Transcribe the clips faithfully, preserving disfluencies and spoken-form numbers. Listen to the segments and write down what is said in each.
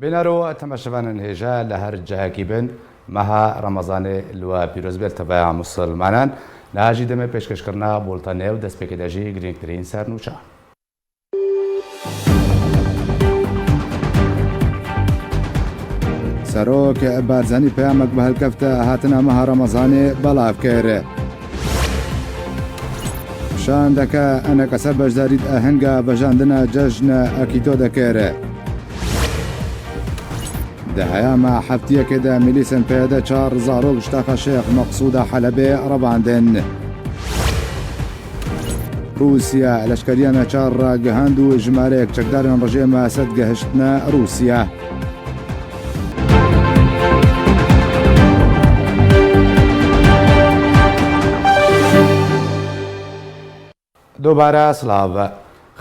Bîner û temaşevanên hêja li her cihekî bin, meha Remezanê li we pîroz bê li teveya Musulmanan. Niha jî demê pêşkêşkirina bultenê û destpêkê de jî girîngtirîn sernûçe. Serok Barzanî peyamek bi helkefta hatina meha Remezanê belav kir. Şandeke enekese beşdarî di ahenga vejandina cejna Akîto de kir. Di heyama heftiyekê de milîsên P Y D çar zarok ji taxa Şêx Meqsûda Helebê revandin. Rûsya leşkeriya neçar ragihand û jimareyek çekdarên rejîma Esed gehiştine Rûsya. Dubare silav.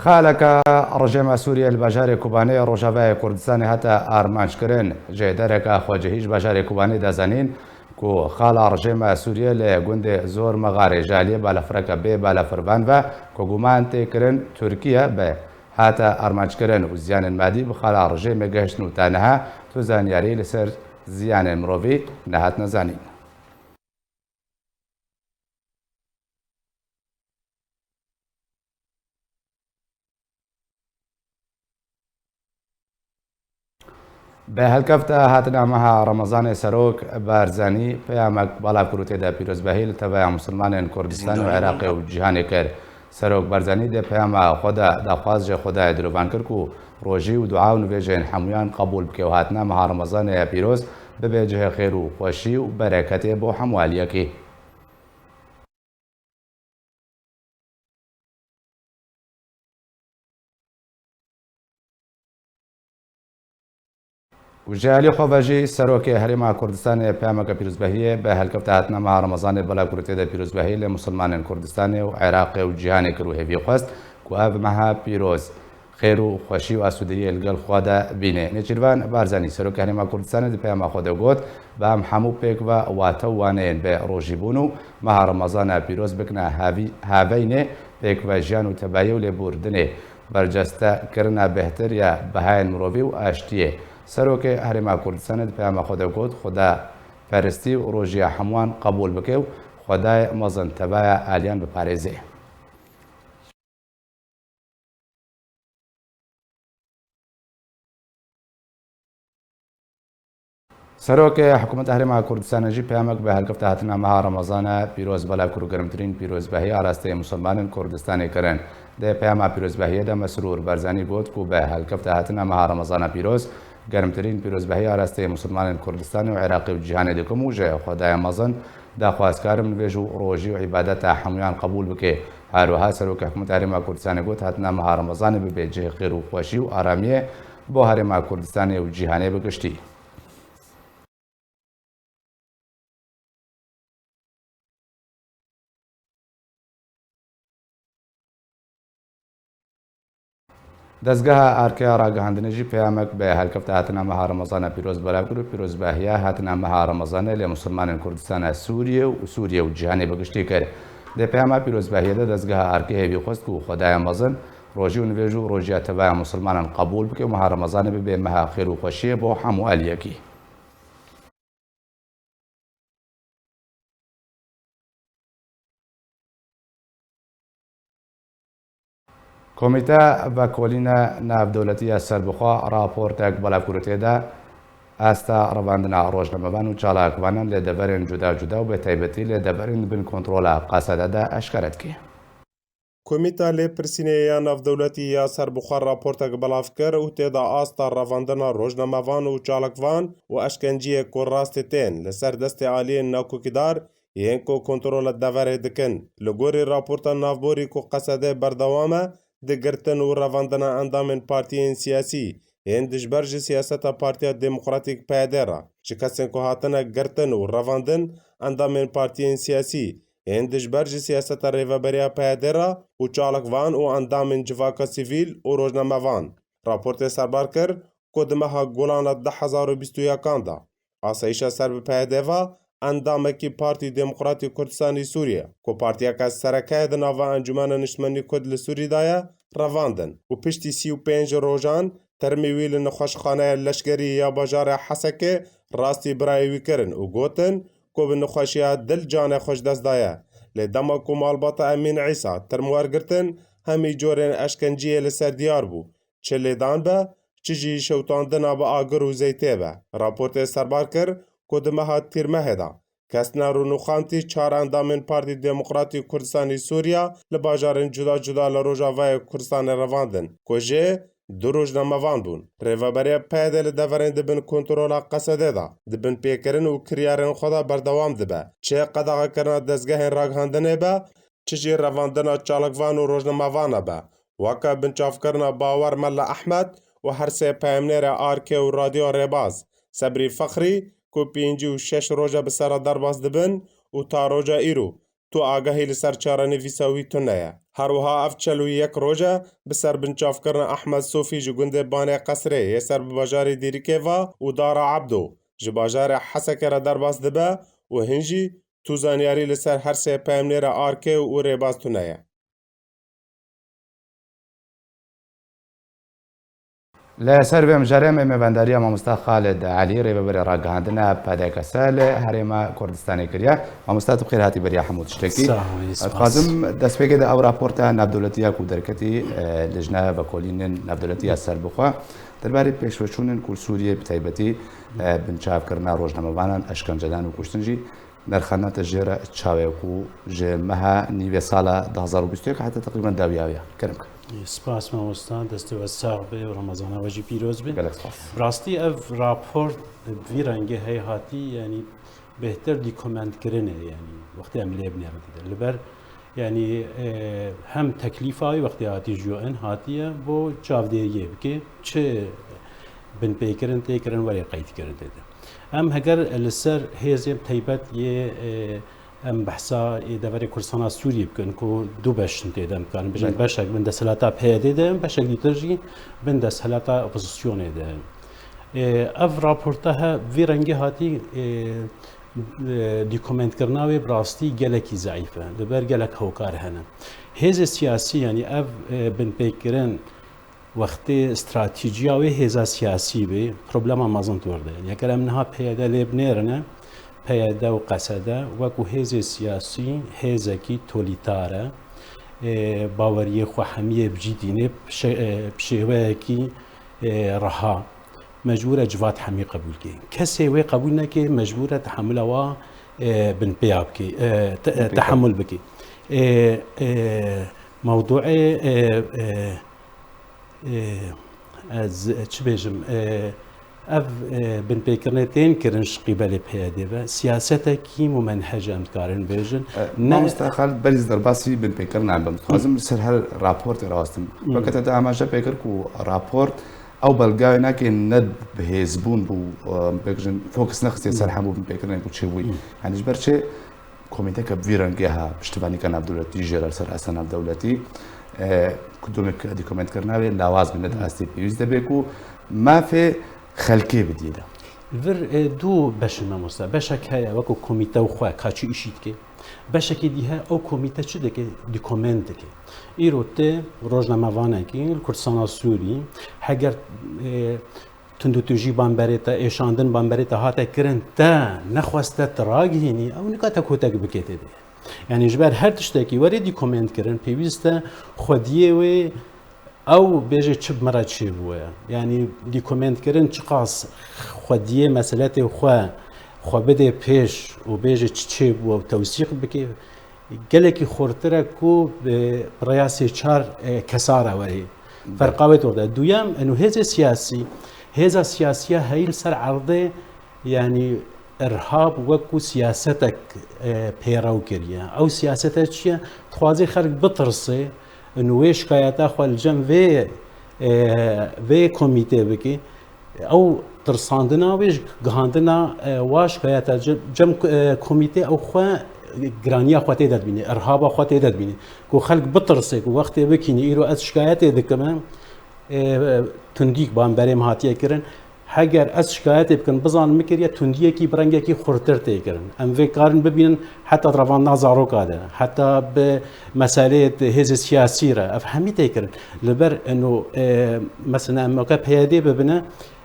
Xaleke rejîma Sûriyê li bajarê Kobanê Rojavayê Kurdistanê hate armanckirin. Ji dereka xwecihî ji bajarê Kobanê de zanîn ku xala rejîma Sûriyê li gundê Zor Mexarê ji aliyê balafireke bê balafirvan ve ku guman tê kirin Tirkiye be hate armanckirin û ziyanên madî bi xala rejîmê gehiştin û ta niha tu zanyarî li ser ziyanên mirovî nehatine zanîn. Bi helkefta hatina meha Remezanê Serok Barzanî peyamek belav kir û tê de pîrozbehî li teveya Musulmanên Kurdistan û Iraqê û cîhanê kir. Serok Barzanî di peyama xwe de daxwaz ji Xwedayê dilovan kir ku rojî û dua û nivêjên hemûyan qebûl bike û hatina meha Remezanê ya pîroz bibe cihê xêr û xweşî û bereketê bo hemû aliyekî. Û ji alî xwe ve jî Serokê Herêma Kurdistanê peyameke pîrozbehiyê bi helkefta hatina meha Remezanê belav kir û tê de pîrozbehî li Musulmanên Kurdistanê û Iraqê û cîhanê kir û hêvî xwest ku ev meha pîroz xêr û xweşî û asûdeyiyê li gel xwe de bîne. Nêçîrvan Barzanî, Serokê Herêma Kurdistanê di peyama xwe de got, bi em hemû pêk ve wate û waneyên bi rojîbûn û meha Remezana pîroz bikine havî-, haveynê pêk ve jiyan û tebayê û lêbûrdinê, berceste kirina bêhtir ya bihayên mirovî û aştiyê. Serokê Herêma Kurdistanê di peyama xwe de got, Xuda peristî û rojiya hemûyan qebûl bike û Xwedayê mezin tevaya aliyan biparêze. Serokê Hikûmeta Herêma Kurdistanê jî peyamek bi helkefta hatina meha Remezana pîroz belav kir û germtirîn pîrozbehî arasteyê Musulmanên Kurdistanê kirin. Di peyama pîrozbehiyê de Mesrûr Barzanî got ku bi helkefta hatina meha Remezana pîroz, germtirîn pîrozbehî arasteyê Musulmanên Kurdistanê û Iraqê û cîhanê dikim û ji Xwedaya mezin daxwazkar im nivêj û rojî û îbadeta hemûyan qebûl bike. Her wiha Serokê Hikûmeta Herêma Kurdistanê got, hatina meha Remezanê bibe cihê xêr û xweşî û aramiyê bo Herêma Kurdistanê û cîhanê bi giştî. Dezgeha Erkeya Ragihandinê jî peyamek bi helkefta hatina meha Remezana pîroz belav kir û pîrozbahiya hatina meha Remezanê li Musulmanên Kurdistana Sûriyê û Sûriyê û cîhanê bi giştî kir. Di peyama pîrozbahiyê de dezgeha Erkê hêvî xwest ku Xwedaya mezin rojî û nivêj û rojiya tevaya Musulmanan qebûl bike û meha Remezanê bibe meha xêr û xweşiyê bo hemû aliyekî. Komîteya Vekolîna Navdewletî ya Serbixwe raportek belav kir û tê de asta revandina rojnamevan û çalakvanan li deverên cuda cuda û bi taybetî li deverên bin kontrola Qesede de eşkere dike. Komîta Lêpirsînê ya Navdewletî ya Serbixwe raportek belav kir û tê de asta revandina rojnamevan û çalakvan û eşkenciyê ku rastê tên li ser destê aliyên nakokîdar yên ku kontrola deverê dikin. Li gorî raporta navborî ku Qesede berdewam e di girtin û revandina endamên partiyên siyasî yên dijber ji siyaseta Partiya Demokratîk P Y D re, ji kesên ku hatine girtin û revandin, endamên partiyên siyasî, ên dijber ji siyaseta rêveberiya P Y D re û çalakvan û endamên civaka sivîl û rojnamevan. Raportê serbar kir ku di meha Gulana du hezar û bîst û yekan de asayîşa ser bi P Y D ve endamekî Partî Demokratî Kurdistanî Sûriye ku partiyeke sereke ye di nava Encûmena Niştimanî Kurd li Sûrî de ye, revandin û piştî sî û pênc rojan termî wî li nexweşxaneya leşkerî ya bajarê Hesekê rastî birayê wî kirin û gotin ku bi nexweşiya dil canê xwe ji dest daye. Lê dema ku malbata Emîn Îsa term wergirtin, hemî corên eşkenciyê li ser diyar bû, çi lêdan be, çi jî şewitandina bi agir û zeytê be. Raportê serbar kir ku di meha Tîrmehê de kesna rûnûxan tî çar endamên Partî Demokratî Kurdistanê Sûriya li bajarên cuda cuda li Rojavayê Kurdistanê revandin, ku jê du rojnamevan bûn. Rêveberiya P Y D li deverên di bin kontrola Qesedê de di binpêkirin û kiryarên xwe de berdewam dibe. Çi qedexekirina dezgehên ragihandinê be, çi jî revandina çalakvan û rojnamevan be, weke binçavkirina Bawer Mela Ehmed û her sê peyamnêrê Arke û Radyo Rêbaz, Sebrî Fexrî, ku pêncî û şeş roj e bi ser re derbas dibin û ta roja îro tu agahî li ser çarenivîsa wî tune ye. Her wiha ev çel û yek roj e bi ser binçavkirina Ehmed Sofî ji gundê Banê Qesrê yê ser bi bajarê Dîrikê ve û Dara Ebdo ji bajarê Hesekê re derbas dibe û hin jî tu zanyarî li ser her sê peyamnêra Arke û Rêbaz tune ye. Li ser vê mijarê em ê mêvendariya mamosta Xalid Elî, rêveberê ragihandina P D K S li Herêma Kurdistanê kiriye. Mamosta, tu bi xêr hatî beriya hemû tiştekî. Sax ol, spas. Dixwazim destpêkê de ew raporta navdewletî ya ku derketî, e, Lijna Vekolînên Navdewletî ya Serbixwe derbarê pêşveçûnên ku li Sûriyê bi taybetî, e, binçavkirina rojnamevanan, eşkencedan û kuştin jî nerxandina te jê re çawa ye ku ji meha nîvê sala du hazar û bîst û yek heta teqrîben dawiya wê ye. Kerem ke. Spas mamosta, destê we sax be û Remezana we jî pîroz be. Gelek spas. Rastî ev rapor bi vî rengê hey hatî, yanî bêhtir dîkomentkirinê, yanî wextê em lê binêrin tê de. Li ber, yanî, e, hem teklîfa wî wextê hatî ji U N hatiye bo çavdêriyê bike, çi binpêkirin tê kirin, werê qeydkirin tê de. Em heger li ser hêzên taybet yê, e, em behsa ê deverê Kurdistana Sûriyê bikin ku du beş in tê de, em dikarin bijin, Belê. Beşek bin desthilata P Y D de, beşek dîtir jî bin desthilata opozisyonê de. E, ev raporta he vî rengî hatî, e, e, dîkomentkirina wê bi rastî gelekî zeîf e. Li ber gelek hokar hene. Hêzê siyasî, yanî ev, e, binpêkirin, wextê stratîjiya wê hêza siyasî bê, problema mezin tê werde. Eger em niha P Y D lê binêrine, P Y D û Qesede wekû hêzê siyasî, hêzekî tolîtar e. Ê, baweriyê xwe hemiyê bi cî dînê bi şe-, ê, bi şêweyekî, ê, reha mecbûr e civat hemî qebûl kê. Kesê wê qebûl nekê, mecbûr e tehemula wa, ê, binpêya bikê, ê, te-, ê, Binpêka. Tehemul bikê. Ê, ê, mewduê, ê, ê, Ê, ez çi bêjim? Ê, ev, ê, binpêkirinê tên kirin ji qîbelê P Y D ve. Siyasetekî mumenhec em dikarin bêjin. E, Ne mamoste Xalid, berî derbasî binpêkirina em bim. Dixwazim li ser her raportê rawestim. Hmm. Weke te de amaje pê kir ku raport ew belgayê nake ne bi hêzbûn bû, e, bêjin fokus nexistiye ser Hmm. hemû binpêkirinên ku çêbûyî. Hmm. Yanî ji ber çi? Komîteke bi vî rengî ha, piştivanîka navdewletî jê re li ser asta navdewletî, e, ku domek dîkomentkirina wê lawaz be, ne di Hmm. astê pêwîst de bê ku mafê xelkê bidiyê de. Li vir, e, du beş in mamoste. Beşek heye wekû komîte û xwe ka çi îşî dike. Beşekî dî he, ew komîte çi dike? Dîkoment dike. Îro tê rojnamevanekî li Kurdistana Sûrî, heger, e, tundûtûjî bamberê te, êşandin bamberê te hate kirin, te nexwest te tu ragihînî, ew nika te kotek bike tê de. Yanî ji ber her tiştekî were dîkomentkirin, pêwîst e xwediyê wê ew bêje çi bi me re çêbûye. Yanî dîkomentkirin çiqas xwediyê meseletê xwe, xwe bide pêş û bêje çi çêbûye û tewsîq bike, gelekî xurtir e ku bi rêya sê çar, e, kesa re werê. Belê. Ferqa wê dor de. Duyem, eno hêzê siyasî, hêza siyasiya heyî li ser erdê, yanî irhab wekû siyasetek, e, pêrew kiriye. Ew siyasete çi ye? Dixwaze xelk bitirse, eno wê şikayeta xwe li cem vê, e, vê komîtê bike. Ew tirsandina wê ji gihandina, e, wa şikayeta ce-, cem, e, komîtê ew xwe giraniya xwe tê de dibîne, irhaba xwe tê de dibîne. Ku xelk bitirse ku wextê bikîne, îro ez şikayetê dikim, e, tundîk bamberê min hatiye kirin. Heger ez şikayetê bikim, bizanin min kiriye, tundiyekî bi rengekî xurtir tê kirin. Em vê karin bibînin heta di revandina zaroka de, heta bi meseleyê hêzê siyasî re, ev hemî tê kirin. Li ber eno, e, mesela em weke P Y D bibine,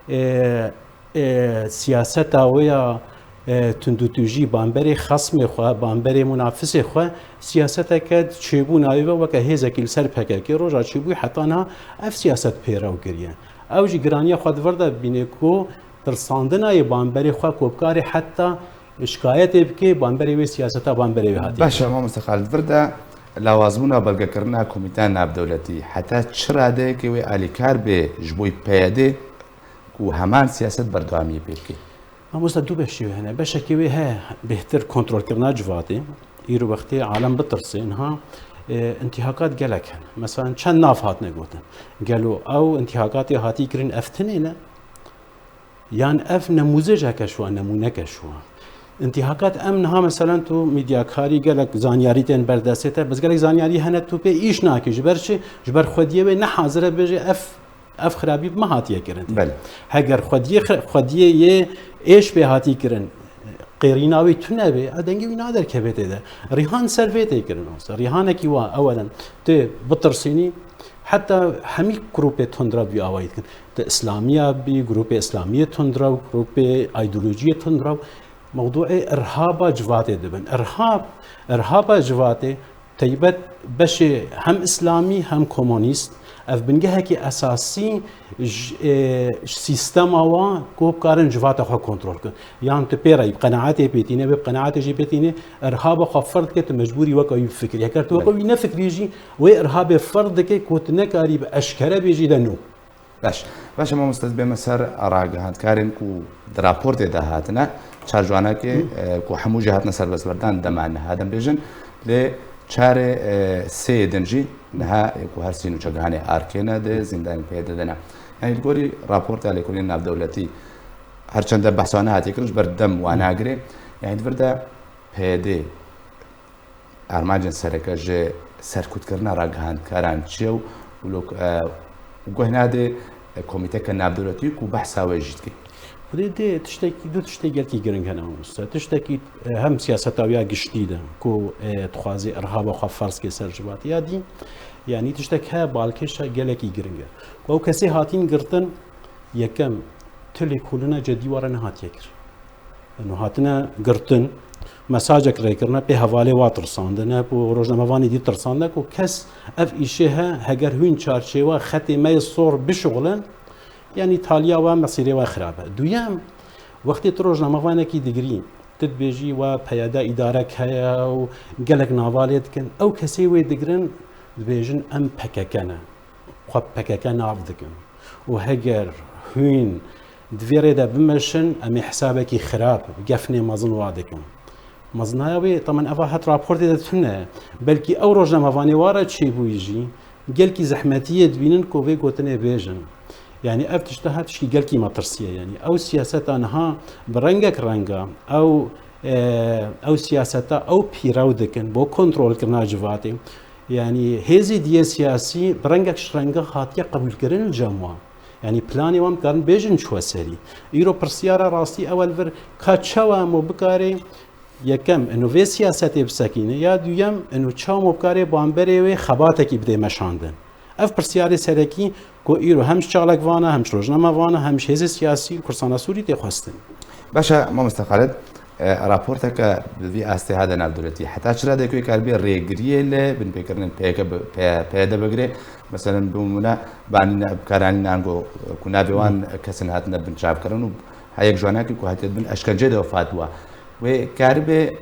e, e, siyaseta wê ya, e, tundûtûjî bamberê xesmê xwe, bamberê munafisê xwe, siyaseteke çêbû navê ve weke hêzekî li ser P K K roja çêbûyî heta niha ev siyaset pêrew kiriye. Ew jî giraniya xwe di vir de bîne ku tirsandina yê bamberê xwe ku bikarê heta şikayetê bike bamberê wê siyaseta bamberê wê hatî. Baş e, mamoste Xalid, vir de lawazbûna belgekirina komîteya navdewletî heta çi radeyekê wê alîkar bê ji bo P Y D ku heman siyaset berdewamiyê pê bike? Mamoste, du beşê wê hene. Beşekê wê heye bêhtir kontrolkirina civatê. Îro wextê alem bitirse, niha, e, întihakat gelek hene. Mesela çend nav hatine gotin. Gelo ew întîhakatê hatî kirin ev tinê ne? Yan ev nemûzejeke şiwa, nemûneke şiwa? Întîhakat em niha, meselen tu medyakarî gelek zanyarî tên ber destê te, bes gelek zanyarî hene tu pê îş nakî. Ji ber çi? Ji ber xwediyê wê ne hazir e bêje ev, ev xirabî bi me hatiye kirin. Belê. Heger xwediyê xi-, xwediyê yê êş pê hatî kirin, qêrîna wî tune bê, a dengê wî naderkeve tê de. Rîhan ser vê tê kirin olsa. Rîhanekî wa ewelen tê bitirsînî, heta hemî grûpê tundrew bî awayî dikin. Ti îslamiya bî, grûpê îslamiyê tundrew, grûpê îdeolojiyê tundrew, mewdûê irhaba civatê dibin. Irhab, irhaba civatê teybet beşê hem îslamî hem komunîst, ev bingehekî esasî ji, e, ji sîstema wa ku bikarin civata xwe kontrol kin. Yan tu pê re bi qenaetê pê tîne, wê bi qenaetê jî pê tîne, irhaba xwe ferz dike, tu mecbûrî weke wî bifikirî. Heger tu weke Belê. wî nefikirî jî, wê irhabê ferz dike ku tu nekarî bi eşkere bêjî de no. Baş. Baş e, mamoste, ez bême ser ragihandkarên ku di raportê de hatine, çar ciwanekê, Hı. e, ku hemû jî hatine serbestberdan dema niha dem bêjin, lê çarê, e, sê din jî niha, e, ku her sî nûçegihanê arkê ne, di zîndanên P Y D de ne. Yanî li gorî raporta lêkolînên navdewletî, her çende behsa wan hatiye kirin, ji ber dem wan Hı. nagirê. Yanî di vir de P Y D armancên sereke ji serkutkirina ragihandkaran çi ye û lok, e, û guh nade, e, komîteke navdewletî ku behsa wê jî dike? Xwedê dê tiştekî, du tiştê gelkî giring hene mamoste. Tiştekî, e, hem siyaseta wî ya giştî de ku, e, dixwaze irhaba xwe ferz ke ser civatê ya dî, yanî tiştek heye balkêşa gelekî giring e. Ku ew kesê hatîn girtin, yekem tu lêkolîna cedî were nehatiye kir. Eno hatine girtin, mesajek rêkirine, pê hevalê wa tirsandine, pê rojnamevanê dî tirsandine ku kes ev îşê he, heger hûn çarçêwa xetê me yê sor bişuxulin, yanî taliya we, mesîrê we xirab e. Duyem, wextê tu rojnamevanekî digirî, tu dibêjî we P Y D îdarek heye û gelek nava lê dikin, ew kesê wê digirin, dibêjin em P K K ne. Xwe P K K nav dikin. Û heger hûn di vê rê de bimeşin, em ê hesabekî xirab, gefnê mezin wa dikin. Mezinaya wê, temen eva het raportê de tune. Belkî ew rojnamevanê wa re çêbûyî jî, gelkî zehmetiyê dibînin ku vê gotinê bêjin. Yanî ev tişta ha tişkî gelkî metirsiye. Yanî ew siyaseta niha bi rengek renga, ew, e, ew siyaseta ew pîrew dikin bo kontrolkirina civatê. Yanî hêzê diyê siyasî bi rengek ji renga hatiye qebûlkirin li cem wan. Yanî planê wan, dikarin bêjin, çûye serî. Îro pirsyara rastî ew e li vir, ka çawa em û bikarê yekem ino vê siyasetê bisekîne, ya duyem ino çawa em û bikarê bamberê wê xebatekî bidê meşandin. Ev pirsyarê serekî ku îro hem ji çalakvana, hem ji rojnamevana, hem ji hêzê siyasî li Kurdistana Sûrî tê xwestin. Baş e, mamoste Xalid, e, raporteke bi vî astê hate navdewletî, heta çi radeyekê karibê rêgiriyê li binpêkirinên P Y K bi, P-, P Y D bigire? Meselen, bi nimûne, banîne, bikaranîne ango ku navê wan Hı. kesin hatine binçavkirin û heyek ji wanakî ku hatiye bin eşkenceyê de wefat bû. Wê karibê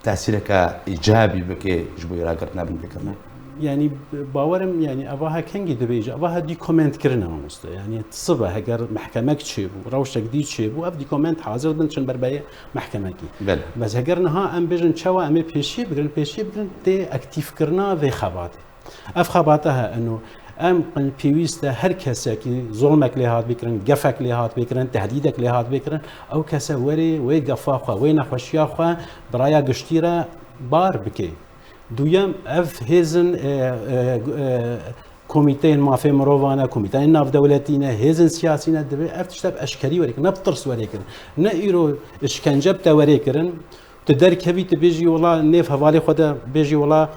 tesîreke îcabî bike ji bo ragirtina binpêkirina? Yanî bawerim, yanî eva ha kengî dibêje, eva ha dîkomentkirine mamoste. Yanî sibe heger mehkemek çêbû, rewşek dî çêbû, ev dîkoment hazir bin çin ber beyê mehkemekî. Belê. Bes heger niha em bêjin çawa em ê pêşiyê bigirin, pêşiyê bigirin tê aktîfkirina vê xebatê. Ev xebata he ino. Em pêwîst e her kesekî zulmek lê hat bikirin, gefek lê hat bikirin, tehdîdek lê hat bikirin, ew kese werê wê gefa xwe, wê nexweşiya xwe bi raya giştî re bar bike. Duyem, ev hêzin, e, e, e, komîteyên mafê mirovan e, komîteyên navdewletî ne, hêzên siyasî ne, divê ev tişt bi eşkerî were kirin, ne bi tirs were kirin. Ne îro îşkence bi te were kirin, tu derkevî, tu bêjî wela nêv hevalê xwe de bêjî wela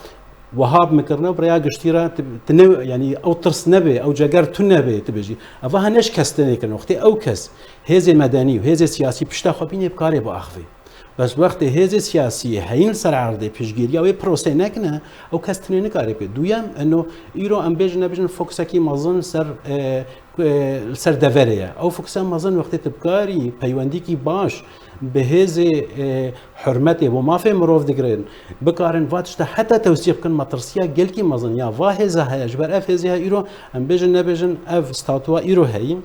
wiha bi min kirine, bi rêya giştî re tu, tu ne, yanî ew tirs nebe, ew ceger tu nebe, tu bêjî. Eva hene ji kes tê nekirin. Wextê ew kes hêzê medenî û hêzê siyasî pişta xwe bînê, bi karê biaxivê. Bes wextê hêzê siyasî heyîn li ser erdê piştgiriya wê proseyê nekine, ew kes tinê nikare bike. Duyem, eno îro em bêjin nebêjin fokusekî mezin ser, e, e, li ser deverê ye. Ew fokusa mezin wextê tu bikarî peywendîkî baş bi hêzê, e, hurmetê bo mafê mirov digirin, bikarin va tişta heta tewsîf bikin, metirsiya gelkî mezin ya va hêza heye. Ji ber ev hêzê heye îro em bêjin nebêjin ev statuwa îro heyî.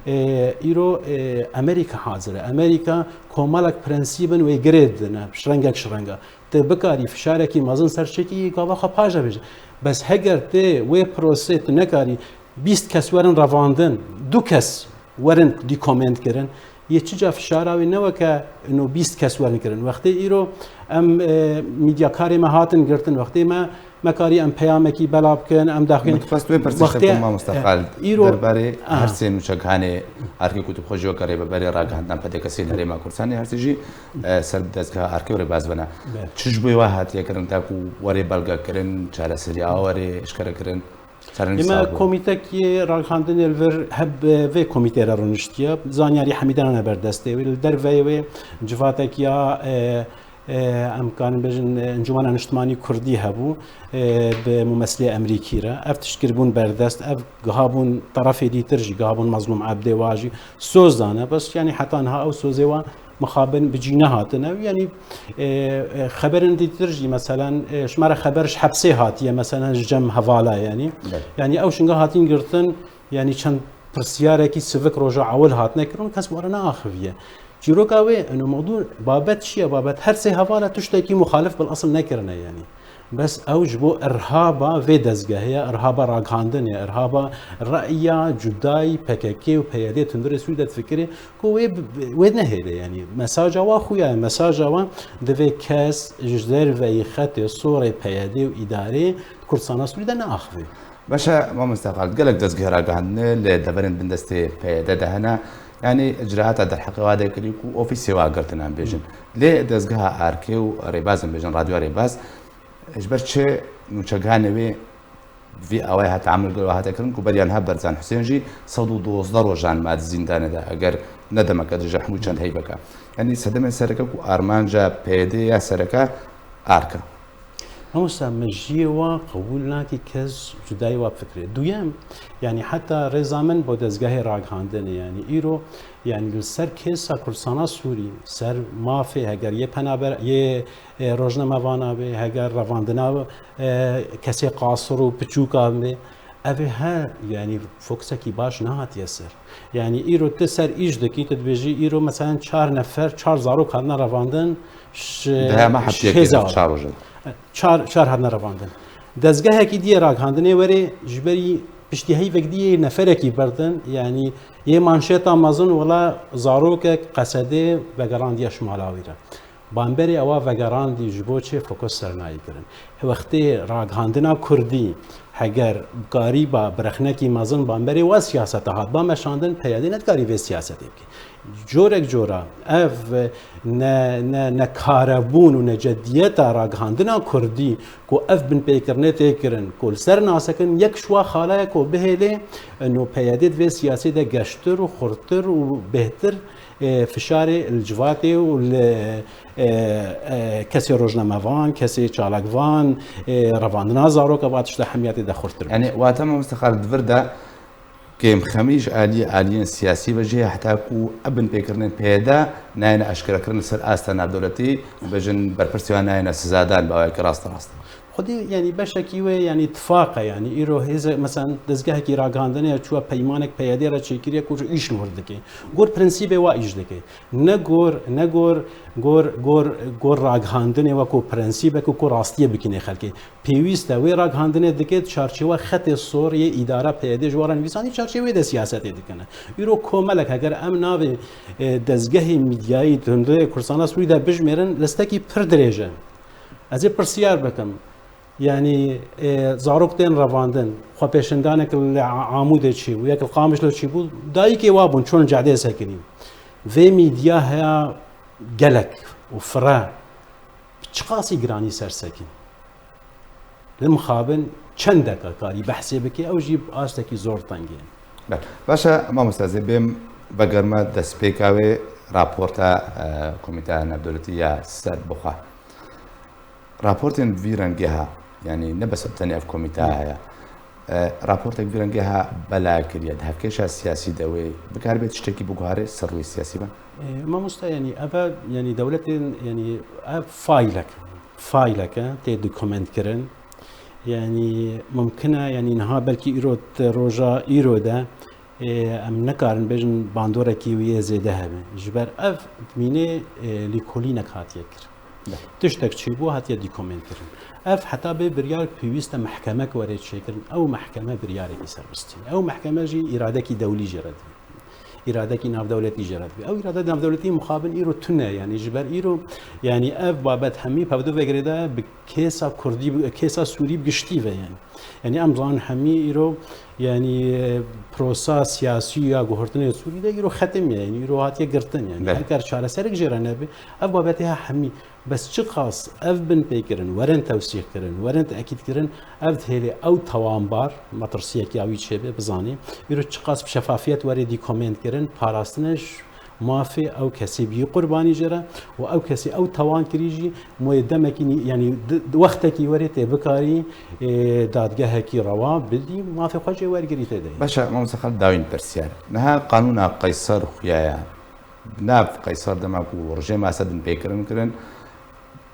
E, îro, e, Amerîka hazir e. Amerîka komelek prensîbin wê girê didine, ji rengek ji renga. Tu bikarî fişarekî mezin ser çekî gava xwe paş de bêje. Bes heger tê wê prosê tu nekarî bîst kes werin revandin, du kes werin dîkomend kirin, yê çi ca fişara wê ne weke ino bîst kes werin kirin. Wextê îro em, e, mîdyakarê me hatin girtin, wextê me Me karî em peyamekî bela bikin, em daxwîn. Min dixwest wê pirsê Wextê, şevkim mamoste e, Xalid. îro- Derbarê Ah. her sê nûçeganê erkê ku tu bi xwe jî weke rêveberê ragihandina P D K S li Herêma Kurdistanê her sê jî, e, ser bi dezgeha erkê were baz bene. Be. Çi ji bo wê hatiye kirin ta ku were belge kirin, çareseriya were eşkere kirin? Çarenivîsa Ême bû. komîtekî ragihandinê li vir heb, e, vê komîtê re rûniştiye. Zanyarî hemî de nane ber destê wê. Li derveyê wê civatek ya, e, e, em karin bêjin, e, Encûmena Niştimanî Kurdî hebû, e, bi mumesilê Emerîkî re. Ev tişt kiribûn berdest, ev gihabûn terefê dîtir jî, gihabûn Mezlûm Ebdê wa jî soz dane. Bes, yanî heta niha ew sozê wa mixabin bi cî nehatine. Yanî, e, e, xeberên dîtir jî, meselen, e, ji me re xeber ji hepsê hatiye, meselen, ji cem hevala, yanî. Evet. Yanî ew şinga hatin girtin, yanî çend pirsiyarekî sivik roja ewil hatine kirin, kes were neaxiviye. Çîroka wê, eno mewdû, babet çi ye? Babet her sê hevala tiştekî muxalif bil esil nekirine, yanî. Bes ew ji bo irhaba vê dezgehê ye, irhaba ragihandinê ye, irhaba reya cudayî P K K û P Y D tundurê Sûrî de difikirê ku wê, wê nehêle, yanî. Mesaja wa xuya ye, mesaja wa divê kes ji derveyî xetê sorê P Y D û îdarê Kurdistana Sûrî de neaxive. Baş e, mamoste Xalid, gelek dezgehê ragihandinê li deverên bindestê P Y D de hene. Yanî icraata derheqê wa de kirî ku ofîsê wa girtin em bêjin. Lê dezgeha erkê û rêbaz em bêjin, Radyoya Rêbaz, ji ber çi nûçeganê wê vî awayê hate emir gel hate kirin ku beriya niha Berzan Husên jî sed û dozdeh rojan ma di zîndanê de, eger ne demeke dirêj e, hemû çend heyveke. Yanî sedemên sereke ku armanca P Y D ya sereke ark e. Mamosta, min jiyê wa qebûl nakî kes cudayî wa bifikirê. Duyem, yanî heta rêza min bo dezgehê ragihandinê, yanî îro, yanî li ser kêsa Kurdistana Sûrî, ser mafê heger yê penaber, yê, e, rojnamevana be, heger revandina, e, kesê qasir û piçûka be, ev ê he, yanî fokusekî baş nehatiye ser. Yanî îro tu ser îş dikî, tu dibêjî îro meselen çar nefer, çar zarok hatine revandin, ji, Dema ji heptiye hêza kê çar roj e. Çar, çar hatine revandin. Dezgehekî diyê ragihandinê were ji berî piştî heyvek diyê neferekî berdin, yanî yê manşeta mezin wela zarokek qesedê vegerandiye ji mala wî re. Bamberê ewa vegerandî ji bo çi fokus ser nayê kirin. Wextê ragihandina kurdî heger karîba birexnekî mezin bamberê wa siyaseta hat ba meşandin, P Y D nedikarî vê siyasetê bike. Corek cora ev ne, ne, nekarebûn û necediyeta ragihandina kurdî ku ev binpêkirinê tê kirin, ku li ser nasekin yek ji wa xala ye ku bihêlê, no P Y D di vê siyasê de geştir û xurtir û bêhtir e, fişarê li civatê û li, e, e, kesê rojnamevan, kesê çalakvan, e, revandina zaroka va tişta hemiyatê de xurttir bû. Yanî, wate mamoste Xalid, di vir de kêmxemî ji aliyê aliyên siyasî ve jî heta ku ev binpêkirinên P Y D nayêne eşkerekirin li ser asta navdewletî, bêjin berpirsê wan nayêne sizadan bi awayekî rast rast. Xwedî, yanî beşekî wê, yanî tifaq e, yanî îro hêze, meselen dezgehekî ragihandinê ya çûye peymanek P Y D re çêkiriye ku îş li wir dike. Gor prensîbê wa îş dike. Ne gor, ne gor, gor, gor, gor ragihandinê weko prensîbek ku rastiyê bikîne xelkê. Pêwîst e wê ragihandinê dike di çarçewa xetê sor yê îdara P Y D ji wa re nivîsandî çarçewê de siyasetê dikine. Îro komelek heger em navê, e, dezgehê mîdyayî di hundirê Kurdistana Sûrî de bijmêrin, listekî pir dirêj e. Ez ê pirsiyar bikim. Yanî, e, zarok tên revandin, xwepêşandanek li Amûdê çêbû, yek li Qamişlo çêbû, dayikê wa bûn, çûn li cehdê sekinîn. Vê mîdya heya gelek û fire, bi çiqasî giranî ser sekîn. Li mixabin çend deka karî behsê bike, ew jî bi astekî zor tengê. Be-, baş e, mamoste, ez ê bêm vegerime destpêka wê raporta, e, Komîteya Navdewletî ya Serbixwe. Raportên bi vî rengê ha, yanî ne bes tenê ev komîte heye. E, raportek vî rengê ha bela kiriye. Di hevkêşa siyasî de wê bikaribê tiştekî biguhare ser rûyê siyasî be? E, mamoste, yanî ev e, yanî dewletên, yanî ev faylek, faylek e, tê dokumentkirin. Yanî mumkin e, yanî niha belkî îro, roja îro de, Ê, em nikarin bêjin bandorekî wî yê zêde hebe. Ji ber ev mînê, ê, lîkolînek hatiye kirin. Be. Tiştek çêbû hatiye dîkomentkirin. Ev heta bê biryar pêwîst e mehkemek were çêkirin. Ew mehkeme biryarekî serbistî. Ew mehkeme jî îradekî dewlî jê re dibî. Îradekî navdewletî jê re dibî. Ew îrade navdewletî mixabin îro tune, yanî ji ber îro, yanî ev babet hemî pevdo vegirê de bi kêsa Kurdî, bi kêsa Sûrî bi giştî ve, yanî. Yanî em zanin hemî îro, yanî, e, prosa siyasî ya guhertinê Sûrî de îro xetim ye, yanî îro hatiye girtin, yanî Belê. Her kar çareserek jê re nebe, ev babetê ha hemî. Bes çiqas ev binpêkirin, werin tewsîfkirin, werin tekîdkirin, ev dihêlê ew tawanbar, metirsiyek ya wî çêbe, bizanê, îro çiqas bi şefafiyet were dîkomentkirin, parastine ji mafê ew kesê bî qurbanî jê re û ew kesê ew tawan kirî jî moyê demekî nî-, yanî di, di wextekî werê tê bikarî, ê, dadgehekî rewa bidî, mafê xwe jê wergirî tê de. Baş e, mamoste Xalid, dawîn pirsiyar. Niha qanûna Qeyser xuya ye. Bi nav Qeyser dema ku rejîma Esed binpêkirin kirin,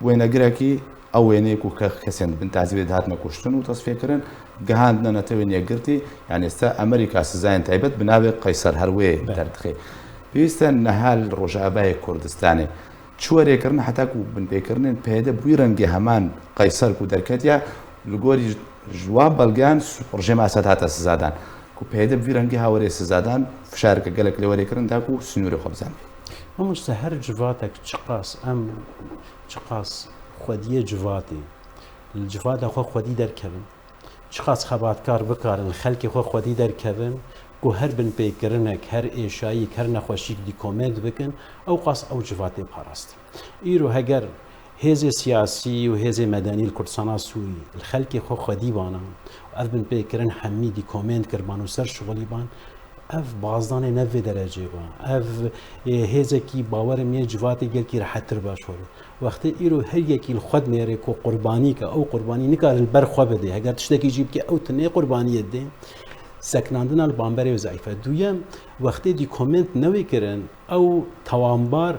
wênegirekî, ew wêneyê ku ke-, kesên di bin tazîvê de hatine kuştin û tesfiyê kirin, gihandine netewên yekgirtî, yanî êsta Amerîka sizayên taybet bi navê Qeyser her wê Be. Derdixê. Pêwîst e niha li Rojavayê Kurdistanê çi were kirin heta ku binpêkirinên P Y D bi wî rengê heman Qeyser ku derketiye, li gorî ji, ji wan belgeyan s-, rejîma Esed hate sizadan. Ku P Y D bi vî rengî ha were sizadan, fişareke gelek lê were kirin da ku sînorê xwe bizanibê. Mamoste, her civatek çiqas em, çiqas xwediyê civatê, li civata xwe xwedî derkevin, çiqas xebatkar bikarin li xelkê xwe xwedî derkevin, ku her binpêkirinek, her êşayîk, her nexweşîk dîkoment bikin, ew qas ew civatê parastin. Îro heger hêzê siyasî û hêzê medenî li Kurdistana Sûrî li xelkê xwe xwedî bana û ev binpêkirin hemî dîkoment kiriban û ser şixulî ban, ev bazdanê ne vê derecê ba. Ev, ê, hêzekî bawerim yê civatê gelkî rehettir ba şolê. Wextê îro her yekî li xwe dinêrê ku qurbanî ke, ew qurbanî nikare li ber xwe bidê. Heger tiştekî jî bike, ew tinê qurbaniyê didê. Seknandina li bamberê zeîf e. Duyem, wextê dîkoment newê kirin, ew tawanbar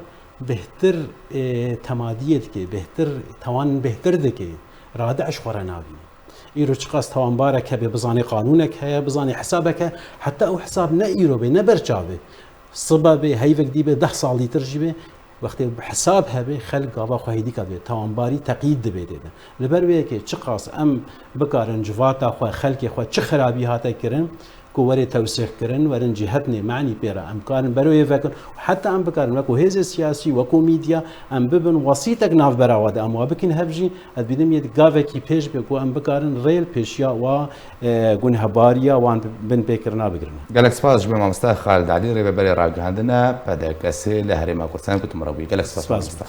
bêhtir, ê, temadiyê dike, bêhtir, tawan bêhtir dike, radiş xwe re nabîne. Îro çiqas tawanbarek hebe, bizanê qanûnek heye, bizanê hesabek heye, heta ew hesab ne îro be, ne berçav be. Sibe be, heyvek dî be, deh sal dîtir jî be, wextê hesab hebe, xelk gava xwe hêdîka dibe, tawanbarî teqyîd dibe tê de. Li ber wê yekê çiqas em bikarin civata xwe, xelkê xwe çi xirabî hate kirin, ku were tewsîf kirin, werin cîhetinê menî pê re em karin beroyê vekin û heta em bikarin wekû hêzê siyasî, wekû mîdya em bibin wesîtek navbera we de em wa bikin hev jî, ez dibînim yê gavekî pêş be ku em bikarin rê li pêşiya wa, e, gunehbariya wan binpêkirina bigirin. Gelek spas ji bo mamoste Xalid Elî, rêveberê ragihandina P D K S'ê li Herêma Kurdistanê ku tu min re bûyî. Gelek spas, Spas. Mamoste.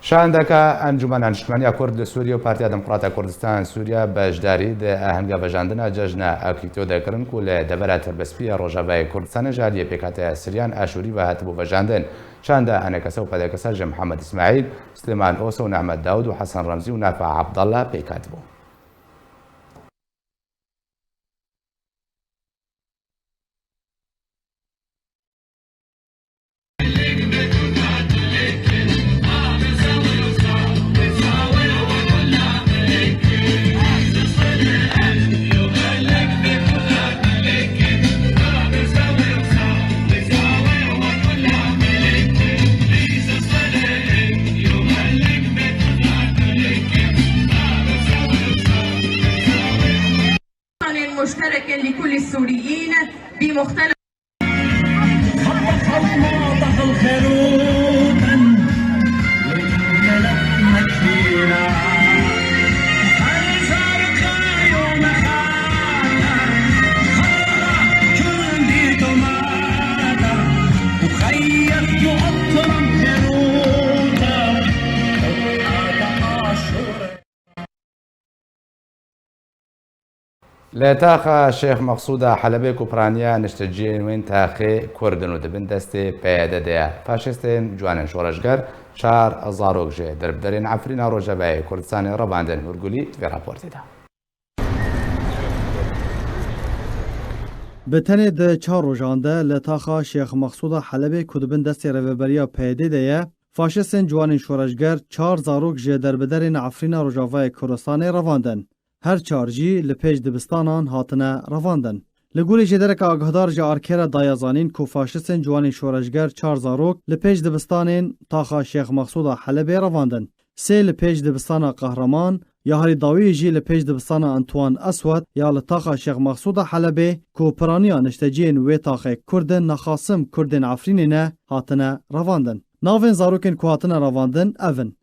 Şahendeka Encûmena Niştimaniya Kurd li Sûriyê û Partiya Demokrata Kurdistan Sûriya beşdarî di ahenga vejandina Cejna Akîto de kirin ku li devera Tirbespî ya Rojavayê Kurdistanê ji aliyê Pêkhateya Siryan Aşûrî ve hatibû vejandin. Şahenda Enekese û P D K S ji Mihemed Îsmaîl, Silêman Oso û Nehmet Dawud û Hesen Remzî û Nafa Abdallah pêk hatibû. مشتركة لكل السوريين بمختلف Li taxa Şêx Meqsûda Helebê ku piraniya nişteciyên wên taxê Kurd in û di bin destê P Y D de ye, faşistên ciwanên şoreşger çar zarok ji derbiderên Efrîna Rojavayê Kurdistanê revandin. Hûrgulî di vê raportê de. Bi tenê di çar rojan de li taxa Şêx Meqsûda Helebê ku di bin destê rêveberiya P Y D de ye, faşistên ciwanên şoreşger çar zarok ji derbiderên Efrîna Rojavayê Kurdistanê revandin. Her çar jî li pêş dibistanan hatine revandin. Li gorî jêdereke agahdar ji arkê re daye zanîn ku faşistên ciwanên şoreşger çar zarok li pêş dibistanên taxa Şêx Meqsûda Helebê revandin. Sê li pêş dibistana Qehreman, ya herî dawiyê jî li pêş dibistana Antoine Eswed ya li taxa Şêx Meqsûda Helebê ku piraniya nişteciyên wê taxê Kurd in, nexasim Kurdên Efrînê ne, hatine revandin. Navên zarokên ku hatine revandin ev in: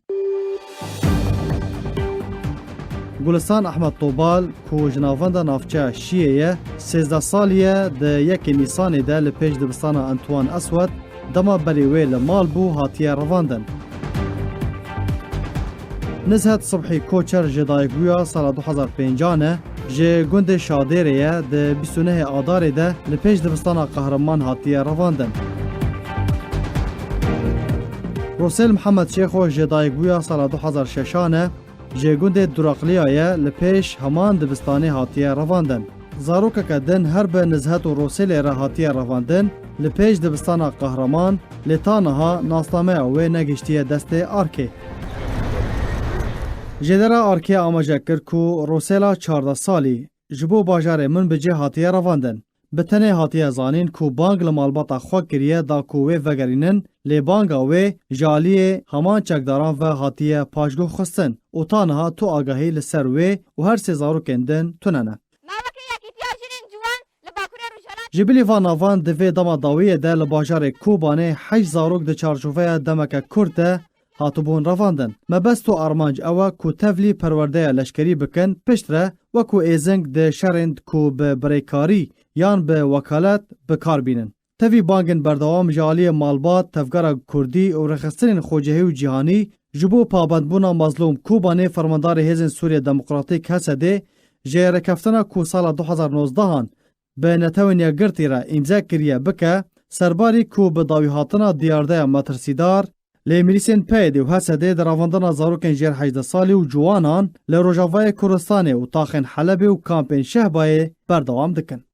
Gulistan Ehmed Tobal, ku ji navenda navçeya Şiyê ye, sêzdeh salî ye, di yekê Nîsanê de li pêş dibistana Antoine Eswed, dema berê wê li mal bû, hatiye revandin. Nizhet Sibhî Koçer ji dayikbûya sala du hezar pêncan e, ji gundê Şadêrê ye, di bîst û nehê Adarê de li pêş dibistana Qehreman hatiye revandin. Rosêl Mihemed Şêxo ji dayikbûya sala du hezar şeşan e, ji gundê Duraqliya ye, li pêş heman dibistanê hatiye revandin. Zarokeke din her bi Nizhet û Rosêlê re hatiye revandin, li pêş dibistana Qehreman, lê ta niha nasnameya wê negihiştiye destê arkê. Jêdera arkê amaje kir ku Rosêla çardeh salî ji bo bajarê Minbicê hatiye revandin. Bi tenê hatiye zanîn ku bang li malbata xwe kiriye da ku wê vegerînin, lê banga wê ji aliyê heman çekdaran ve hatiye paşguh xistin û ta niha tu agahî li ser wê û her sê zarokên din tune ne. Mavekê Yekîtiya Jinên Ciwan li Bakurê Rojhilat. Ji bilî van navan di vê dema dawiyê de li bajarê Kobanê heşt zarok di çarçoveya demeke kurt de hatibûn revandin. Mebest û armanc ew e ku tevlî perwerdeya leşkerî bikin, piştre wekû êzing di şerên ku bi birêkarî yan bi wekalet bi kar bînin. Tevî bangên berdewam ji aliyê malbat, tevgera kurdî û rêxistinên xwecihî û cîhanî ji bo pabendbûna Mazlûm Kobanê, fermandarê Hêzên Sûriya Demokratîk, H S D'ê, ji rêkeftina ku sala du hezar nozdeh an bi Netewên Yekgirtî re îmze kiriye bike, serbarî ku bi dawîhatina diyardeya metirsîdar, lê milîsên P Y D û H S D'ê di revandina zarokên jêr hejdeh salî û ciwanan li Rojavayê Kurdistanê û taxên Helebê û kampên Şehbayê berdewam dikin.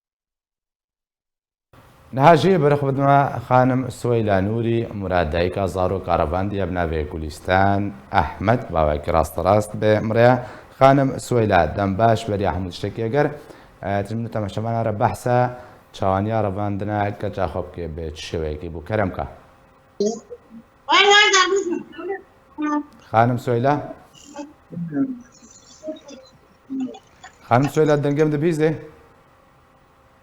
Niha jî bi rixbidina xanim Sweyla Nûrî, Murad dayika zaroka revandiye bi navê Gulîstan Ehmed, bawekî rasterast bi mirê. Xanim Sweyla, dem baş, beriya hemû tiştekî, eger, e, tu ji min û temaşevana re behsa çawaniya revandina keça xwe bikê, bi çi şêweyekî bû? Kerem ka. Xanim Sweyla? Xanim Sweyla, dengê min dibihîzê?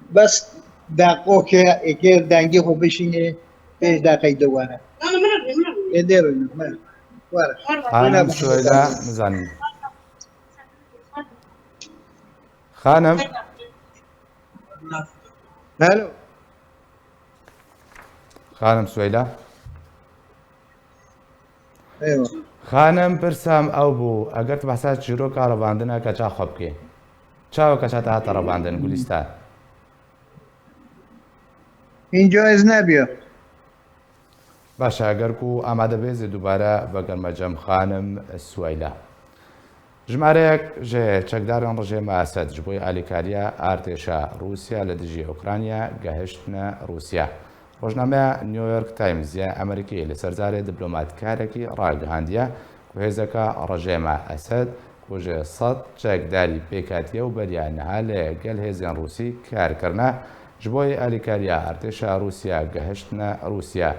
Bes deqoke êkê dengê xwe bişînê, pênc deqeyê de were. Ê dê rûnê, me. Were. Xanim Sweyla, nizanim. Xanim. Hello. Xanim Sweyla. Eywa. Xanim, pirsam ew bû, eger tu behsa çîroka revandina keça xwe bikî. Çawa keça te hate revandin, Gulîstan? Înca ez nebiya. Baş e, eger ku amade bê, zê dubare vegerme cem xanim Sweyla. Jimareyek ji çekdarên rejêma Esed ji bo alîkariya artêşa Rûsya li dijî Ukrayna gehiştine Rûsya. Rojnameya New York Times ya Amerîkî li ser zarê diplomatkarekî ragihandiye ku hêzeka rejêma Esed ku ji sed çekdarî pêk hatiye û beriya niha li gel hêzên Rûsî kar kirine, ji bo alîkariya artêşa Rûsya gehiştine Rûsya.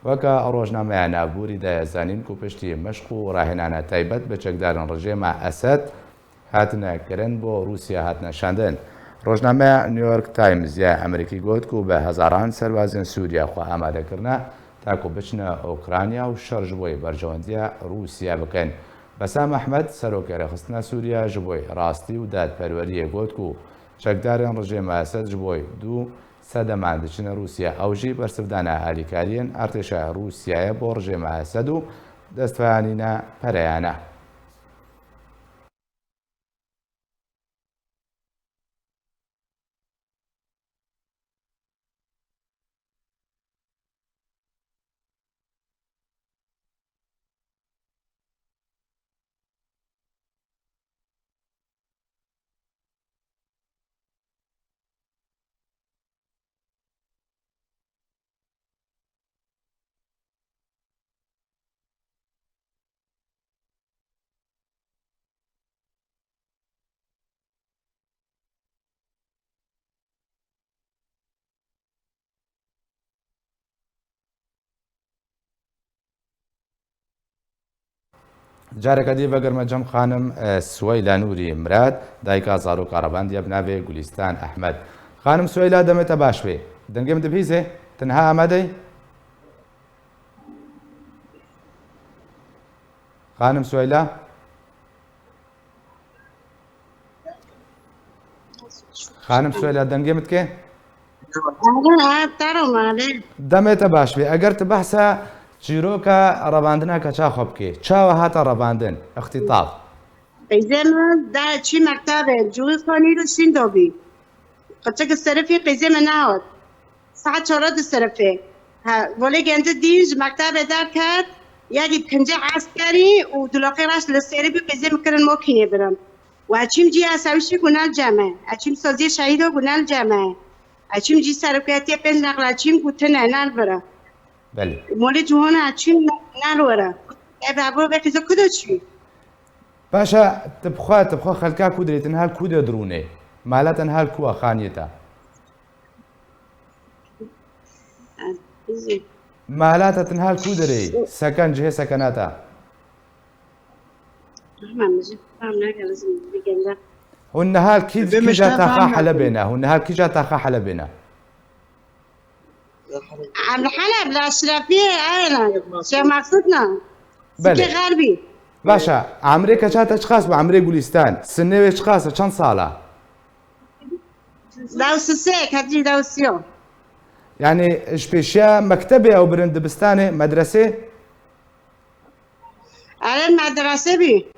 Weke rojnameya navborî daye zanîn ku piştî mişq û rahênane taybet bi çekdarên rejêma Esed hatine kirin, bo Rûsya hatine şandin. Rojnameya New York Times ya Amerîkî got ku bi hezaran serbazên Sûriye xwe amade kirine ta ku biçine Ukrayna û şer ji bo berjewendiya Rûsya bikin. Besam Ehmed, serokê Rêxistina Sûriye ji bo Rastî û Dadperweriyê, got ku çekdarên rejêma Esed ji bo du sedeman diçine Rûsya. Ew jî bersivdana alîkariyên artêşa Rûsyayê bo rejêma Esed û destvanîna pereyan e. Careke dî vegerime cem xanim, e, Sweyla Nûrî Mirad, dayika zaroka revandiye bi navê Gulîstan Ehmed. Xanim Sweyla, demê te baş bê. Dengê min dibihîzê? Te niha amade yî? Xanim Sweyla? Xanim Sweyla, dengê min dike? Aha, te re male. Demê te baş bê. Eger tu behsa çîroka revandina keça xwe bikê, çawa hate revandin, îxtîtaf? Qîzê min da çî mektebê, cûyî xanî li şîn dabî. Qeçek serifî qîzê min nehat. Saet çar di serifê. Ha, volê gende dîn ji mektebê derket, yekî kincê eskerî û dulaqê reş li serî bî qîzê min kirin makînê birin. Û eçîm cî esewî şî guna li ceme. Eçîm saziyê şehîda guna li ceme. Eçîm cî seroketiye pênc neqla çîm gotine, ner bira. Belê. Molê cihana eçîm ner were. Ev hevor ve qîzo kudo çî? Paşa, tu bi xwe, tu bi xwe xelka ku dirê, tu niha li ku de dirûnê? Mala te niha li ku a, xaniyê te? Mala te tu niha li ku dirê? Seken, cihê sekena te? Hûn niha li kî, kîja taxa Helebê ne? Hûn niha li kîja taxa Helebê ne? Em li Heleb, li Eşrefiyê, aynen. Şêx Mesûd ne? Belê. Sikê Xerbî. Baş e, emrê keça te çiqas bû, emrê Gulîstan? Sinê wê çiqas e, çend sal e? Dew sisê, ketî dew siyo. Yani, ji pêşiya mektebê ew birin dibistanê, medresê? Erê, medrese bî.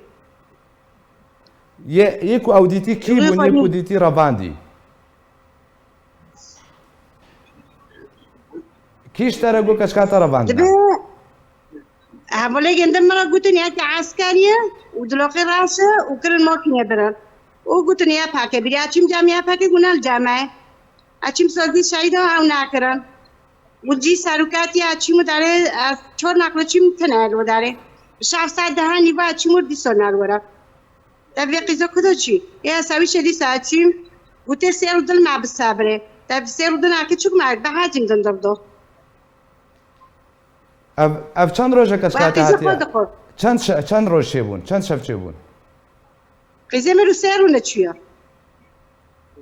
Yê, yê ku ew dîtî kî bûn, yê ku dîtî revandî? Kî ji te re got keçika te revandine? Dibe, hevalê gende min re gotin, yekî eskerî ye û dilokê reş e û kirin makînê birin. Û gotin, ya pake bîrî, eçîm cem ya pake guna li cem e. Eçîm sazî şehîda ew nakirin. Û cî serokatiya çî mudarê, ez çor naqli çî mutine el wedare. Şev saet deha nîva çî mur dîso ner were. Te vê qîzo kudo çî? Ê ez ewî şedî saet çî gotê sêr û dil me bi sebre. Te bi sêr û dil ake çuk me bi hacîm din dirdo. Ev, ev çend rojeke şikayete hatiye? Çend şe-, çend roj çêbûn? Çend şev çêbûn? Qîzê min û sê rûne çûye.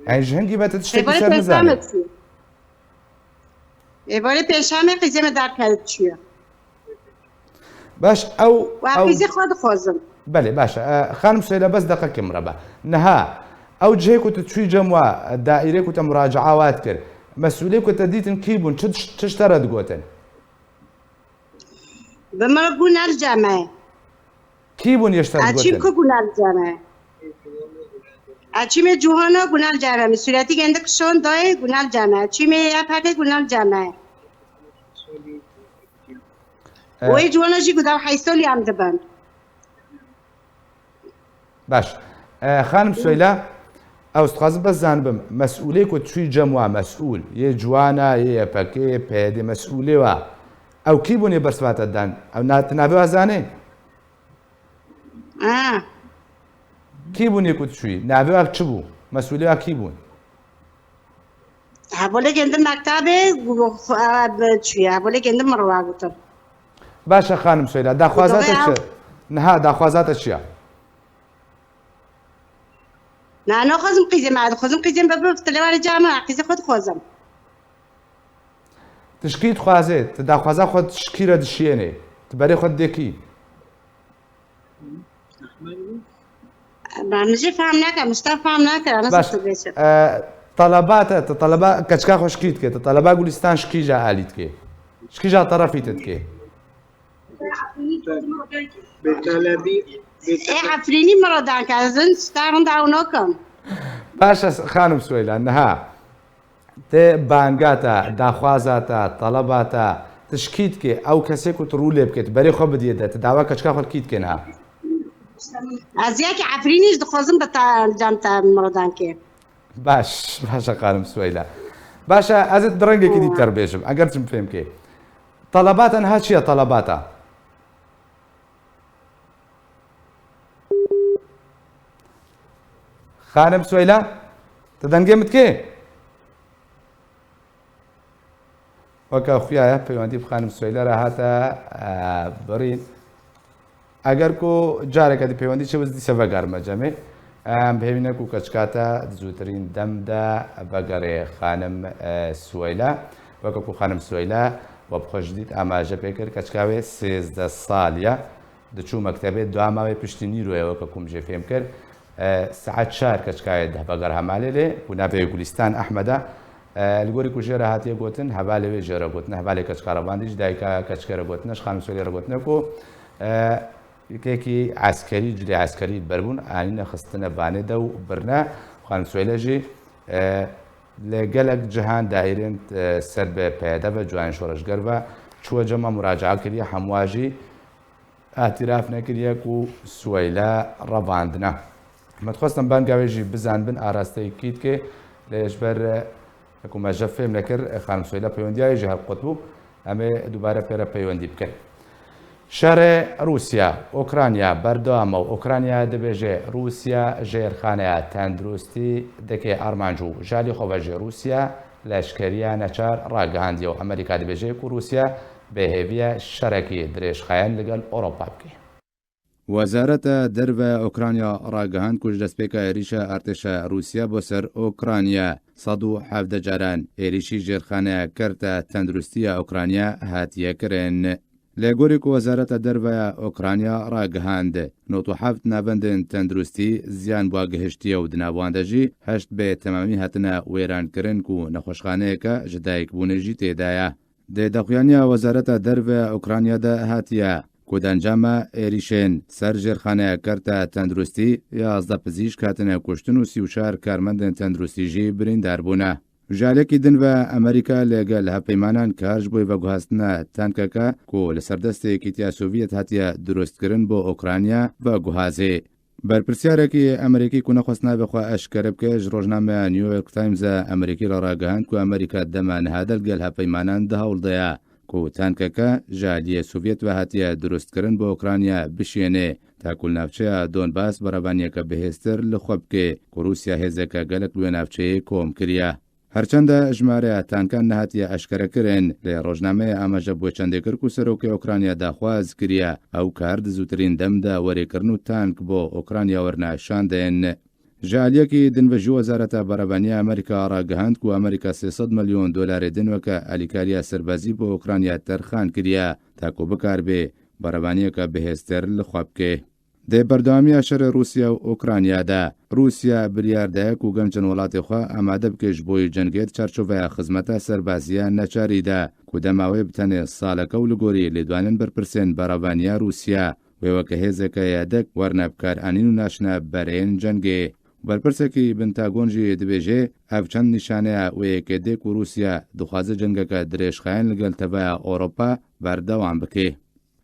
Yani ji hingî ve tu tiştekî ser nizanî? Êvarê pênc şemê çûye. Êvarê pênc şemê qîzê min derket çûye. Baş, ew, ew qîzê xwe dixwazim. Belê, baş e. E, xanim Süheyla, bes deqekê min re be. Niha, ew cihê ku tu çûyî cem wa, daîrê ku te muraca'a wa dikir, mesûlê ku te dîtin kî bûn, çi, çi ji te re digotin? Bi min re guna li cem e. Kî bûn yê ji te digotin? Eçîm ku guna li cem e. Eçîmê cihana guna li cem e. Mesûliyetî gendik şon dayê guna li cem e. Eçîmê Y P G guna li cem e. E. Wê cihana jî guda heysolî em dibin. Baş. E, xanim Süheyla, ew dixwazim bes zanibim, mesûlê ku çûyî cem wa, mesûl, yê ciwana, yê Y P G, yê P Y D, mesûlê wa, ew kî bûn yê bersiva te dan? Ew na-, tu navê wa zanê? Ha. Kî bûn yê ku tu çûyî? Navê wa çi bû? Mesûlê wa kî bûn? Hevalê gende mektebê, gu-, e, çûye. Hevalê gende min re gotin. Baş e, xanim Süheyla, daxwaza te çi? Niha daxwaza te çi ya? Na, naxwazim qîzê me, dixwazim qîzê me bibe, bi telewarê cem e, qîzê xwe dixwazim. Tu ji kî dixwazê? Tu daxwaza xwe ji kî re dişiyênê? Tu berê xwe didê kî? Ben jî fehm nakim, ji te fehm nakim, nasıl Baş, tu bêjî? E, taleba te, tu taleba keçika xwe ji kî dikê? Tu taleba Gulîstan ji kîja alî dikê? Ji kîja terefî tu dikê? Bi talebî, bi Ê Efrînî min re dan ke, ez hin ji te re ew nakim. Baş e, xanim Süheyla, niha. Te banga te, daxwaza te, taleba te, tu ji kî dikê? Ew kesê ku tu rû lê bikê, tu berê xwe bidiyê de, tu dawa keçika xwe li kî dikê niha? Ez yekî Efrînî jî dixwazim bi te cem te miradan kê. Baş, baş e xanim Süheyla. Baş e, ez ê bi rengekî dî te re bêjim, eger çim fêm kê. Taleba te niha çi ye, taleba te? Xanim Süheyla, tu dengê min dikê? Weke xuya ye, peywendî bi xanim Süheyla re hate, e, birîn. Eger ku careke di pêwendî çi biz dîse vegerime cemê, em bi hêvî ne ku keçika te di zûtirîn dem de vegerê xanim, e, Suweyla. Weke ku xanim Suweyla we bi xwe ji dît amaje pê kir, keçika wê sêzdeh salî ye. Diçû mektebê, dua mawê piştî nîroyê, weke ku min jê fêm kir. E, saet çar keçika wê deh veger hemalê lê, ku navê wê Gulîstan Ehmed e. E, li gorî ku jê re hatiye gotin, hevalê wê jê re gotine, hevalê keçika revandî ji dayika keçikê re gotine, ji xanim Suweyla re gotine ku, e, yekekî eskerî, cilê eskerî li ber bûn, anîne xistine vanê de û birine. Xanim Suweyla jî, e, li gelek cihan dahîrên, e, ser bi P Y D ve, ciwanên şoreşger ve çûye cema muracaa kiriye, hemwa jî îtiraf nekiriye ku Suweyla revandine. Me dixwestin banga wê jî bizanibin, arasteyî kî dike, lê ji ber, e, ku me ji fêm nekir, e, xanim Suweyla peywendiyayê jî hev qut bû. Em ê dubare pê re peywendî bikin. Şerê Rûsya, Ukrayna berdewam e û Ukrayna dibêje Rûsya jêrxaneya tenduristî dike armanc û ji alî xwe ve jî Rûsya leşkeriya neçar ragihandiye û Amerîka dibêje ku Rûsya bêhêvî ye şerekî dirêjxayan li gel Ewropa bike. Wezareta Derve ya Ukrayna ragihand ku ji destpêka êrîşa artêşa Rûsya bo ser Ukrayna sed û hevdeh caran êrîşî jêrxaneya kerta tenduristî ya Ukrayna hatiye kirin. Lê gorî ku Wezareta Derve ya Ukrayna ragihand, nod û heft navendên tenduristî ziyan wa gihiştiye û di nav wan de jî heşt bê temamî hatine wêrankirin ku nexweşxaneyeke ji dayikbûnê jî tê de ye. Di daxuyaniya Wezareta Derve ya Ukrayna de hatiye ku di encama êrîşên ser jêrxaneya kerta tenduristî yazdeh pizîşk hatine kuştin û sî û çar karmendên tenduristî jî birîndar bûne. Ji aliyekî din ve Amerîka li gel hevpeymanan kar ji bo veguhastina tankeke ku li ser destê Yekîtiya Sovyet hatiye durustkirin bo Ukrayna veguhazê. Berpirsyarekî Amerîkî ku nexwest navê xwe eşkere bike, ji rojnameya New York Times a Amerîkî re ragihand ku Amerîka dema niha de li gel hevpeymanan di hewl de ye ku tankeke ji aliyê Sovyet ve hatiye durustkirin bo Ukrayna bişiyêne, ta ku li navçeya Donbas berevaniyeke bihêztir li xwe bike ku Rûsya hêzeke gelek li wê navçeyê kom kiriye. Herçende jimareya tankan nehatiye eşkerekirin, lê rojnameyê amaje bi wê çendê kir ku serokê Ukrayna daxwaz kiriye ew kar di zûtirîn dem de were kirin û tank bo Ukrayna werine şandin. Ji aliyekî din ve jî Wezareta Berevaniya Amerîka ragihand ku Amerîka sê sed milyon dolarê din weke alîkariya serbazî bo Ukrayna terxan kiriye, ta ku bikaribe berevaniyeke bihêztir li xwe bike. Di berdewamiya şerê Rûsya û Ukrayna de, Rûsya biryar daye ku gencên welatê xwe amade bike ji bo yê cengê di çarçoveya xizmeta serbazî ya neçarî de, ku dema wê bi tenê saleke û li gorî lêdwanên berpirsên berevaniya Rûsya, wê weke hêzeke yedek werne bikaranîn û naşine berên cengê. Berpirsekî Pentagon jî dibêje, ev çend nîşaneya wê yekê dê ku Rûsya dixwaze cengeke dirêjxayan li gel teveya Ewropa berdewam bike.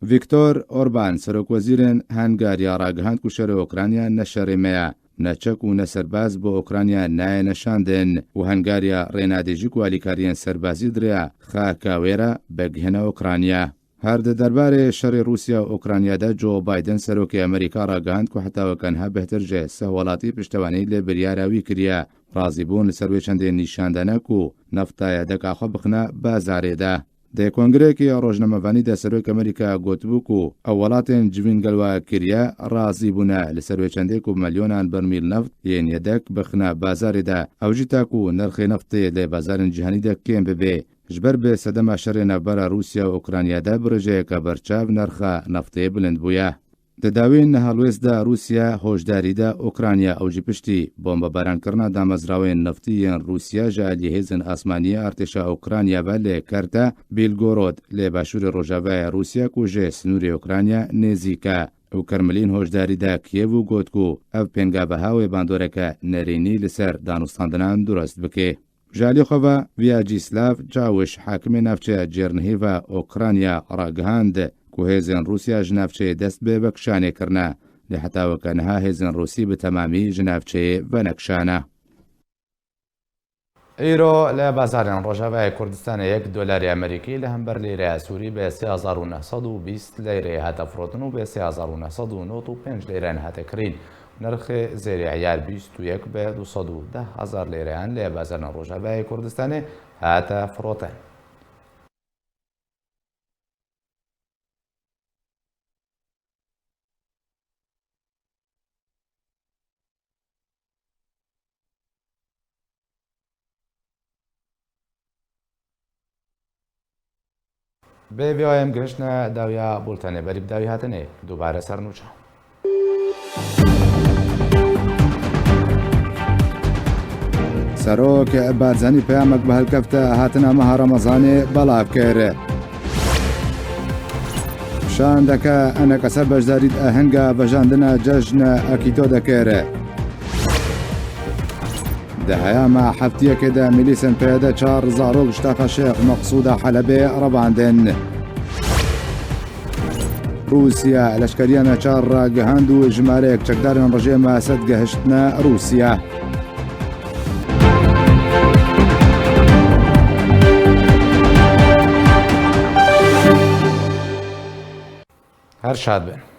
Viktor Orban, serokwezîrên Hungarya ragihand ku şerê Ukrayna ne şerê me ye, ne çek û ne serbaz bo Ukrayna nayê neşandin û Hungarya rê nade jî ku alîkariyên serbazî di rêya xaka wê re bigihine Ukrayna. Her di derbarê şerê Rûsya û Ukrayna de Joe Biden, serokê Amerîka ragihand ku heta weke niha bêhtir ji sih welatî piştewanî li biryara wî kiriye. Razîbûn li ser wê çendên nîşan dane ku nefta yedeka xwe bixine bazarê de. Di kongireyekî rojnamevanî de serokê Amerîka gotibû ku ew welatên civîn gel we kiriye razî bûne li ser wê çendê ku milyonan bermîl neft yên yedek bixine bazarê de. Ew jî ta ku nirxê neftê li bazarên cîhanî de kêm bibe. Ji ber bi sedema şerê navbera Rûsya û Ukrayna de bi rêjeyeke berçav nirxa neftê bilind bûye. Di dawîn niha li wêst de Rûsya hoşdarî da Ukrayna, ew jî piştî bombebaran kirina damezrawên neftî yên Rûsya ji aliyê hêzên asmanî ya artêşa Ukrayna ve li kerta Bilgorod li başûrê rojavayê Rûsya ku ji sinûrê Ukrayna nêzîk e. Û Kremlîn hoşdarî da Kiev û got ku ev pêngaveha wê bandoreke nerînî li ser danûstandinan durust bike. Ji alî xwe ve Vyacheslav Çawiş, hakimê navçeya Cêrnihî ve Ukrayna ragihand ku hêzên Rûsya ji navçeyê dest bi vekişanê kirine, lê heta weke niha hêzên Rûsî bi temamî ji navçeyê venekişane. Îro li bazarên Rojavayê Kurdistanê yek dolarê Amerîkî li hember lîreya Sûrî bi sê hezar û neh sed û bîst leyreyê hate firotin û bi sê hezar û neh sed û nod û pênc leyreyan hate kirîn. Nirxê zêrê eyar bîst û yek bi du sed û deh hezar leyreyan li bazarên Rojavayê Kurdistanê hate firotin. Bi vê em gihiştine dawiya bultenê. Berî bi dawî hatinê dubare ser nûçe. Serok Barzanî peyamek bi helkefte hatina meha Remezanê belav kir. Şandeke enekese beşdarî di ehenga vejandina cejn Akîto de kir. Di heyama heftiyekê de milîsên P Y D çar zarok ji taxa Şêx Meqsûda Helebê revandin. Rûsya leşkeriya neçar ragihand û jimareyek çekdarên rejîma Esed gehiştine Rûsya. Her şad bin.